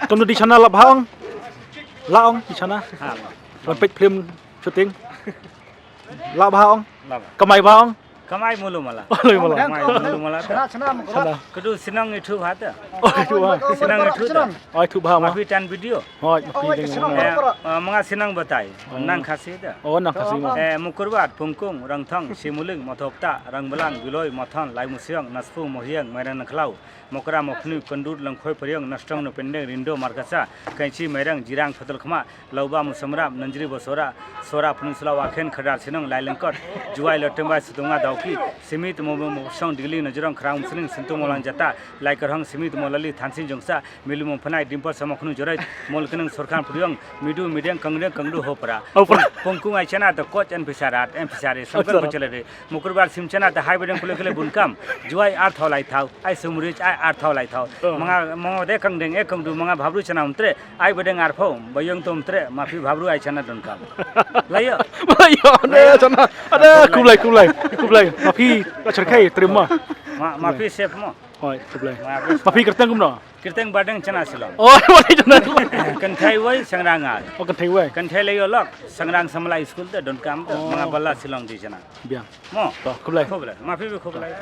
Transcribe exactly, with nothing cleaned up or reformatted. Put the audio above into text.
Kam di chana lah bha ong. Lah ong di chana. Ha. Wan peit film shooting. Lah bha ong. Lah bha. Kamai bha ong. Kamai mulu mala. Mulu mala. Kamai mulu mala ta. Chana. Kedu sinong itu ha ta. Oh, itu ha. Sinong itu ta. Oh, itu bha ma. Mapi tan video. Oh, mapi tan. Eh, eh, manga sinong batai. Oh. Nang Khasi ta. Oh, nang Khasi ma. Eh, Mukurbat, Pungkung, Rangthong, Simuling, Mothopta, Rangbalang, Biloi, Mothon, Laimusiang, Naspu, Mohiang, Mairang Nangkhlau. Mokra, Mokhnu, Kondut, Langkhoi, Periang, Nastong, Nopendeng, Rindo, Markasa, Kaichi, Mairang, Jirang, Phatalkhma, Lauba, Musamrap, Nanjri, Bosora, Sora, Peninsula, Wakhen, Khadar, Sinong, Lailengkot, Juai, Lotembai, Sutunga, Dauki, Simit, Mobo, Mosong, Digli, Najrong, Khrang, Musling, Sintung, Molang, Jata, Laikarhong, Simit, Molali, Thansin, Jongsa, Milu, Mongphanai, Dimpor, Samoknu, Joraj, Molkeneng, Sorkhan, Puriong, Midu, Mideng, Kangdeng, Kangdu, Hopra. Hopra. Pungkung, Aichana, the coach and Fisherat, and Fishery, Samkan, Fisherat. Kuchelede. Mukurbar Simchana ta hai bedeng kule kule bunkam. Juai ar thau lai thau. Ai sumrich ai ar thau lai thau. Oh. Manga, manga de kangdeng e kangdu manga bhabru chana umtre. Ai bedeng ar phau. Bayong to umtre. Mapi bhabru ai chana donkam. Layo. Layo, ade chana. Ade kublai, kublai, kublai. Mapi ka cherkai terima. Ma, mapi sep mo. Oi, kublai. Mapi. Mapi kerteng kumno? Kerteng badeng chana Shillong. Oh, badeng chana Shillong. Kynthei wei, sangrang ar. Oh, kynthei wei. Kynthei layo lok, sangrang samlai school te donkam te. Oh. Manga bala Shillong di chana. Biang. Mo. To, khublei. Khublei. Mapi bi khublei.